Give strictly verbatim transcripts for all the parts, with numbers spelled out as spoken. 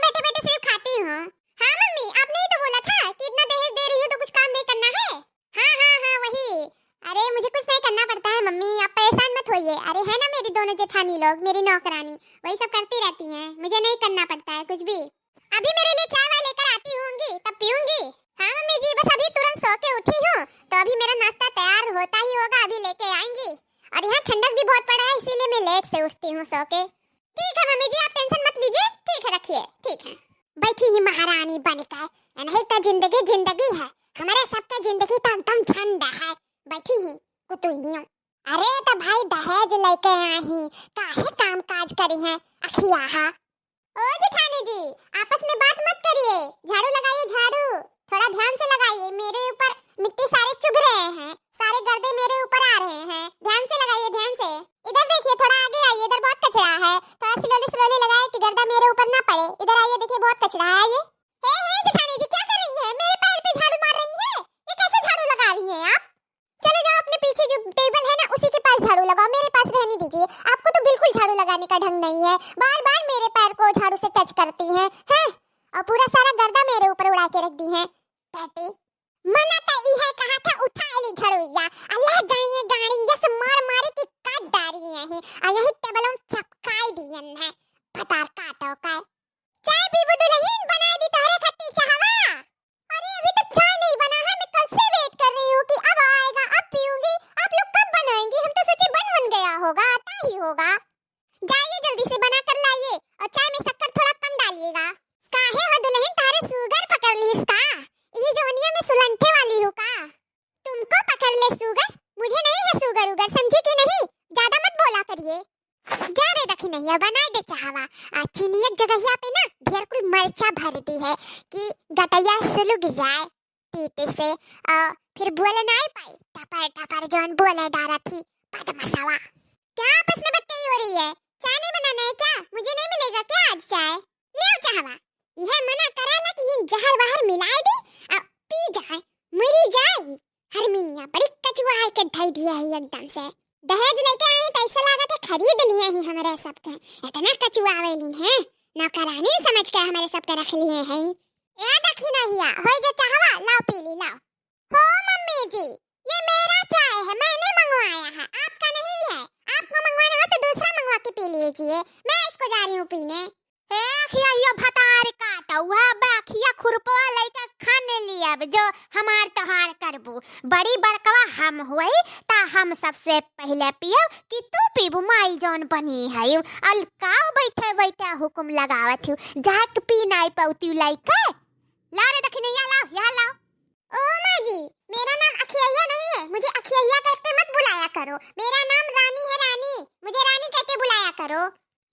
बैठे बैठे सिर्फ खाती हूँ। हाँ मम्मी, आपने ही तो बोला था कि इतना दहेज दे रही हूँ तो कुछ काम नहीं करना है। हाँ हाँ हाँ, वही। अरे मुझे कुछ नहीं करना पड़ता है मम्मी, आप परेशान मत होइए। अरे है ना मेरी दोनों जेठानी लोग, मेरी नौकरानी, वही सब करती रहती हैं, मुझे नहीं करना पड़ता है कुछ भी। अभी मेरे लिए चाय वाय लेकर आती होंगी, तब पीऊंगी। हाँ मम्मी जी, बस अभी तुरंत सो के उठी हूँ, तो अभी मेरा नाश्ता तैयार होता ही होगा, अभी लेके आएंगी। और यहाँ ठंडक भी बहुत पड़ा है, इसीलिए मैं लेट से उठती हूँ सो के। ठीक है मम्मी जी, आप टेंशन मत लीजिए। ठीक है, रखिए, ठीक है। बैठी ही महारानी बनकर, नहीं तो जिंदगी जिंदगी है, हमारे सबके जिंदगी तो एकदम झंड है। बैठी ही कुतुई नियम। अरे तो भाई दहेज लेके आई ही, काहे काम काज करी है अखियाहा? ओ जेठानी जी, आपस में बात मत करिए, झाड़ू लगाइए झाड़ू, थोड़ा ध्यान से लगाइए, मेरे ऊपर मिट्टी सारे चुभ रहे हैं, सारे गर्दे मेरे ऊपर आ रहे हैं, ध्यान से लगाइए, ध्यान से। इधर देखिए, थोड़ा आगे आइए, इधर बहुत कचरा है, थोड़ा slowly slowly लगाइए कि गर्दा मेरे ऊपर ना पड़े। इधर आइए, देखिए बहुत कचरा है, आइए। हे हे जेठानी जी, क्या कर रही है? मेरे पैर पे झाड़ू मार रही है, ये कैसे झाड़ू लगा रही है आप? चले जाओ अपने पीछे जो टेबल है ना, उसी के पास झाड़ू लगाओ, मेरे पास रहने दीजिए। आपको तो बिल्कुल झाड़ू लगाने का ढंग नहीं है, बार बार मेरे पैर को झाड़ू से टच करती हैं, हैं? और पूरा सारा गर्दा मेरे ऊपर उड़ा के रख दी है। टटी, मना तो ई है कहा था उठा ली झड़ुइया, अल्लाह गाइए गाड़ी यस मार मारे के काट डारी यही, और यही टेबलों चपकाई दियन है। भतार काटो का। चाय पीबू दुल्हन, बनाए दी तोहरे खातिर चाहवा। अरे अभी तक चाय नहीं बना है, मैं कब से वेट कर रही हूँ कि अब आएगा, अब पीऊंगी। आप लोग कब बनाएंगी? हम तो सोचे बन बन गया होगा, आता ही होगा। जाइए जल्दी से बना कर लाइए और चाय में शक्कर थोड़ा कम डालिएगा। काहे हो दुल्हन, तारे शुगर पकड़ ली इसका? ये जवनिया में सुलंठे वाली हो का? तुमको पकड़ ले शुगर, मुझे नहीं है शुगर उगर, समझी कि नहीं? ज्यादा मत बोला करिए। जा रे दखिनैया, बनाए दे चाहवा। आ चीनी एक जगहिया पे ना ढेर कुल मरचा भर दी है कि गटैया सुलुग जाए पीते से, आ, फिर बोले नहीं पाई, टपर टपर जौन बोले डारा थी बदमाशवा। क्या आपस में बतकही हो रही है? चाय नहीं बनाना है क्या? मुझे नहीं मिलेगा क्या आज चाय? ले आओ चाहवा। यह मना करा ला कि इन जहर वहर मिलाए दे, आ, पी जाए, मरी जाए। हरमिनिया बड़ी कचुआ है के ढाई दिया है एकदम से। दहेज लेके आई तो ऐसा लागत है खरीद लिए ही हमारे सबके। इतना कचुआ आवेलिन है, नौकरानी समझ के हमारे सबके रख लिए हैं। ए दखिनैया, होई गे चाहवा, लाओ पी ली, लाओ। हो मम्मी जी, ये मेरा चाय है, मैंने मंगवाया है, आपका नहीं है। आपको मंगवाना हो तो दूसरा मंगवा के पी लीजिए, मैं इसको जा रही हूँ पीने। ए अखिया, यो भतार काटा हुआ बा, अखिया खुरपवा लइका खाने लिया अब जो हमार तोहार करबू। बड़ी बड़कवा हम हुई ता हम सबसे पहले पियब कि तू पीबू, माई जौन बनी है। अलकाव बैठे बैठे हुकुम लगावत हूँ, जाके पी नाई पौती लइका। लाओ रे दखिनैया, लाओ, यहाँ लाओ। ओ माँ जी, मेरा नाम अखियैया नहीं है, मुझे अखियैया करके मत बुलाया करो। मेरा नाम रानी है, रानी, मुझे रानी करके बुलाया करो।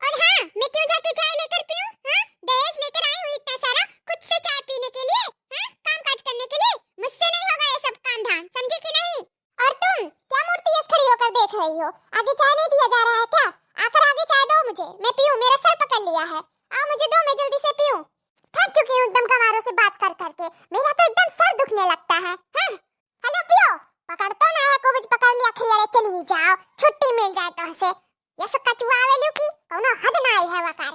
और हाँ, मैं क्यों जाके चाय लेकर पीऊँ? हाँ, दहेज लेकर आई हूँ इतना सारा, खुद से चाय पीने के लिए, हाँ, काम काज करने के लिए। मुझसे नहीं होगा ये सब काम धाम, समझी कि नहीं? और तुम क्या मूर्ति यस खड़ी होकर देख रही हो? आगे चाय नहीं दिया जा रहा है क्या? आकर आगे चाय दो मुझे, मैं पीऊँ, मेरा सर पकड़ लिया है। आओ मुझे दो, मैं जल्दी से पीऊँ। थक चुकी हूँ एकदम गंवारों से बात कर करके, मेरा तो एकदम सर दुखने लगता है। हाँ, हेलो पियो, पकड़ तो ना है, कुबज पकड़ लिया खिरिया रे, चली जाओ, छुट्टी मिल जाए तो हंसे। ये सब कचुआ आवेलू की कौनो हद ना आई है वकार।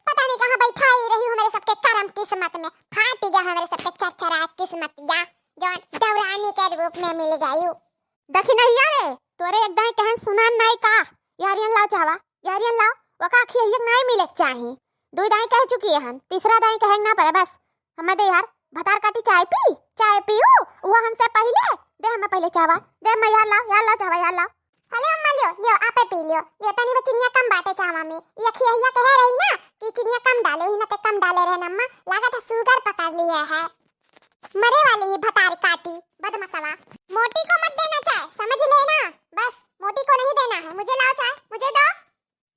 पता नहीं कहाँ बैठा ही रही हूँ, मेरे सबके करम किस्मत में फाटी गया है, मेरे सबके चरचरा किस्मतिया, जो दौरानी के रूप में मिल गई हूँ। दखिनैया रे, तोरे एक दाई कहन सुनान नाई का? यारियन लाओ चाहवा, यारियन लाओ, वका अखियैया नाई मिले के चाही। दुई दाई कह चुकी हन, तीसरा दाई कहे ना पड़े बस। हमें दे यार, भतार काटी चाय पी, चाय पीऊ, वो हमसे पहले, दे हमें पहले चाहवा, दे हमें यार लाओ, यार लाओ चाहवा, यार लाओ। हेलो अम्मा, लियो, लियो, आपे पी लियो, लियो, तनी वो चिनिया कम बाटे चाहवा में। ये अखियैया कह रही ना कि चिनिया कम डाले, वही ना ते कम डाले रहे ना अम्मा, लागत है शुगर पकड़ लिए है। मरे वाली ही भतार काटी, बदमसवा। मोटी को मत देना चाय, समझ लेना, बस मोटी को नहीं देना है। मुझे लाओ चाय, मुझे दो।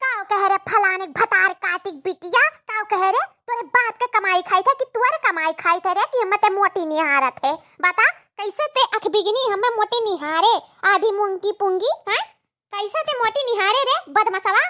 काव कह रे फलाने भतार काटी बिटिया, काव कह रे? तोरे बाप के कमाई खाई थे कि तोरे कमाई खाई थे रे कि हमें ते मोटी निहारत है? बता, कैसे ते अख बिगनी हमें मोटी निहारे, आधी मूंगी पूंगी, हैं? कैसे ते मोटी निहारे रे बदमसवा?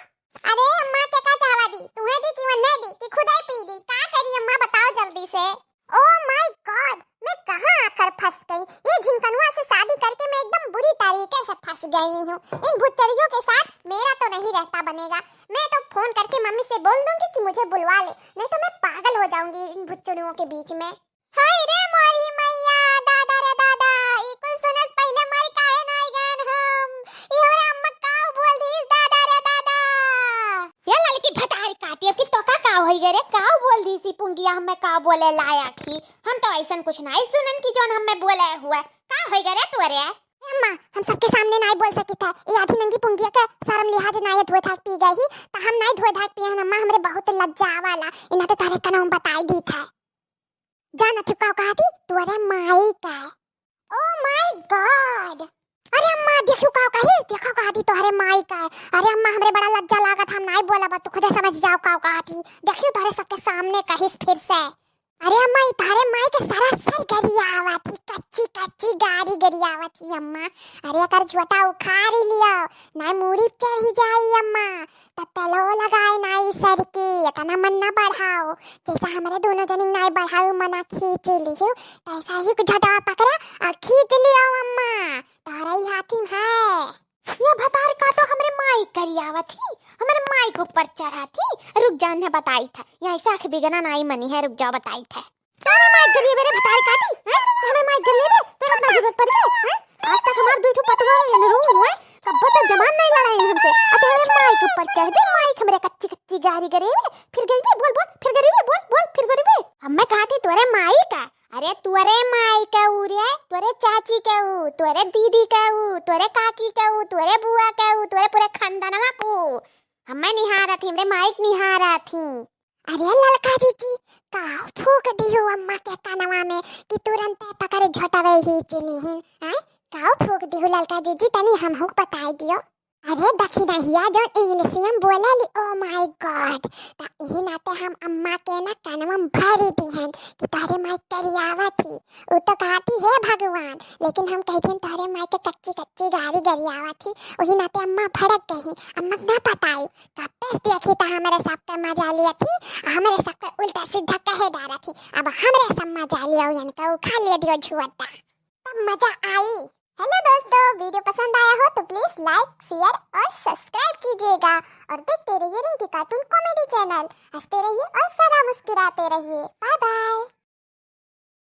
अरे अम्मा के का चाहवा दी, तुम्हें दी कि वन्ने दी कि खुदाई पी ली, का करी अम्मा बताओ जल्दी से। Oh my God, मैं कहाँ आकर फंस गई? ये झिनकनुआ से शादी करके मैं एकदम बुरी तरीके से फंस गई हूँ। इन भुच्चड़ियों के साथ मेरा तो नहीं रहता बनेगा। मैं तो फोन करके मम्मी से बोल दूंगी कि मुझे बुलवा ले, नहीं तो मैं पागल हो जाऊंगी इन भुच्चुनुओं के बीच में। हाय रे मोरी मैया, दादा रे दादा, ई कुल सुनस पहिले मर काहे नाई गन हम? ई हमरे अम्मा का बोल दीस, दादा रे दादा? ये ललकी भतारी काटियो कि तोका का होई गए रे? का बोल दीस ई पुंगिया, हमें का बोले लायक ही? हम तो ऐसन कुछ नाई सुनन कि जौन हमें बोले हुए। का होई गए रे तोरे? ए अम्मा, हम सबके सामने नाई बोल सकित है। ई आधी नंगी पुंगिया के शर्म लिहाज नाई धोए धाक पी गई ही, त हम नाई धोए धाक पिए हन अम्मा, हमरे बहुत लज्जा आवाला। इन्हा तो तोहरे कनवा में बताई दीत है। जानत हू का कहती? तोहरे माई का। Oh my God! अरे अम्मा, देखू का कही, देखो कहती तोहरे माई का। अरे अम्मा, हमरे बड़ा लज्जा लागत, हम नाई बोलब, तू खुदे समझ जाओ का कहती। देखियो तोहरे सबके सामने कहिस फिर से। अरे अम्मा, ई तोहरे माई के सरासर गरियावत ही, कच्ची कच्ची गारी गरियावत ही अम्मा। अरे एकर झोटा उखाड़ ही लियो, नाई मूड़ी चढ़ी जाई अम्मा। त तेलो लगाए नाई सर की, इतना मन ना बढ़ाओ। जैसा हमरे दोनों जनी नाई बढ़ाओ मना खींच लियो, तैसा ही झोटा पकड़ा और खींच लियो अम्मा। तोहरे ही हाथी में है। ये भतार काटो हमरे माई गरियावत ही, हमरे माई के ऊपर चढ़त ही। रुक जा, इन्हें बताई था। यहाँ ऐसे आँख बिगना नाई मनी है, रुक जाओ बताई था। तोरे माई गरियावे रे भतार काटी, हैं? तोरे माई गरियावे, तोरे अपना जरूरत पड़ गई, हैं? आज तक हमार दू ठो पतवा है, लड़ू है, सब तो जबान नहीं लड़ाई हमसे। अब हमारे माई के ऊपर चढ़ गई, माई के हमरे कच्ची कच्ची गारी गरियावे, फिर गरियावे, बोल बोल, फिर गरियावे, बोल बोल, फिर गरियावे। अब मैं कहती तोरे माई का, अरे तोरे माई का ऊ रे, तोरे चाची का ऊ, तोरे दीदी का ऊ, तोरे काकी का ऊ, तोरे बुआ का ऊ, तोरे पूरे खानदानवा को। हमें निहारत ही, हमरे माई के निहारत ही। अरे ललका जीजी, का फूक दिहू अम्मा के कनवा में कि तुरंत पकड़ झोटवे ही चिली हिन, हैं? का फूक दिहू ललका जीजी, तनी हमहू बताई दियो। अरे दखिनहिया जौन इंग्लिशिया में बोलेली, oh my God, त इही नाते हम अम्मा के ना कनवा में भरी दिहन कि तोहरे माई गरियावत ही। उ तो कहती हे भगवान, लेकिन हम कह दिहन तोहरे माई के कच्ची कच्ची गारी गरियावत ही, वही नाते अम्मा भड़क गई, अम्मा के ना पताई। कब से देखी त हमरे सबके मजा लिया थी, हमरे सबके उल्टा सीधा कहे डारा थी। अब हमरे सब मजा लियो, इनका उखा लिए दियो झुअट्टा, तब मजा आई। हेलो दोस्तों, वीडियो पसंद आया हो तो प्लीज लाइक, शेयर और सब्सक्राइब कीजिएगा और देखते रहिए रिंकी कार्टून कॉमेडी चैनल। हंसते रहिए और सदा मुस्कुराते रहिए। Bye bye.